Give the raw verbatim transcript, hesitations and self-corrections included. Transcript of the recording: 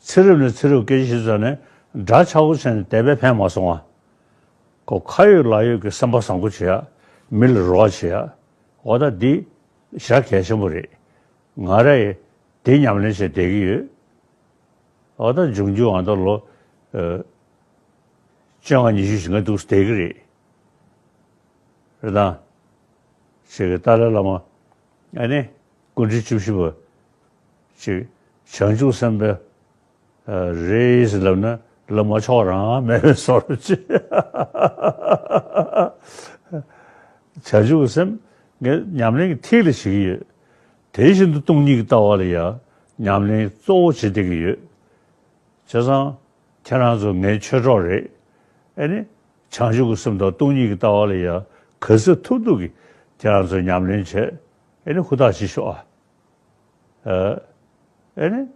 ཚེ་རབས་ནས་ཚེ་རབས་སྐད་ཆ་བཤད་ཙང་ནས་འདྲ་ཆགས་པོ་བྱས་ནས་དེ་བས་ཕན་མ་སོང་ང་། ཁོ་ཁ་ཡོད་ལག་ཡོད་ཀྱི་སེམས་པ་བཟང་པོ་བྱེད་ཡ། མི་ལ་རོགས་བྱེད་ཡ། འོ་ད་འདི་ཞེ་དྲག་གལ་ཆེན་པོ་རེད། ང་ར་ཡི་དེ་ཉམས་ལེན་བྱས་བསྡད་ཀྱི་ཡོད། འོ་ད་འབྱུང་འགྱུར་ང་ད་ལོ་ཨ་བཅོ་ལྔ་ཉི་ཤུ་ཞིག་ང་འདུག་བསྡད་ཀྱི་རེད། རེད་དང་། ཞེས་ཀྱི་ཏཱ་ལའི་བླ་མ་ཨ་ནི་སྐུ་ཕྲེང་བཅུ་བཞི་པ་ཅིག་བྱང་ཆུབ་སེམས་དཔའ་རེད་ཟེར་ལབ་ན་ལབ་མ་ཆོག་རང་མེད་པའི་བཟོ་འདྲ་ཅིག་བྱང་ཆུབ་སེམས་ངས་ཉམས་ལེན་གྱི་ཐིག་ལེ་བྱེད་ཀྱི་ཡོད། དེ་བཞིན་དུ་སྟོང་ཉིད་ཀྱི་ལྟ་བ་ལ་ཡང་ཉམས་ལེན་གཙོ་བོ་བྱེད་བསྡད་ཀྱི་ཡོད། བྱས་ཙང་ཁྱེད་རང་ཚོ་ངའི་ཆོས་གྲོགས་རེད། ཨེ་ནི་བྱང་ཆུབ་ཀྱི་སེམས་དང་སྟོང་ཉིད་ཀྱི་ལྟ་བ་ལ་ཡང་ག་ཚོད་ཐུབ་ཐུབ་ཀྱིས་ཁྱེད་རང་ཚོས་ཉམས་ལེན་བྱས། ཨེ་ནི་ཧུར་ཐག་བྱེད་ཤོག་ཨ། ཨེ་ནི་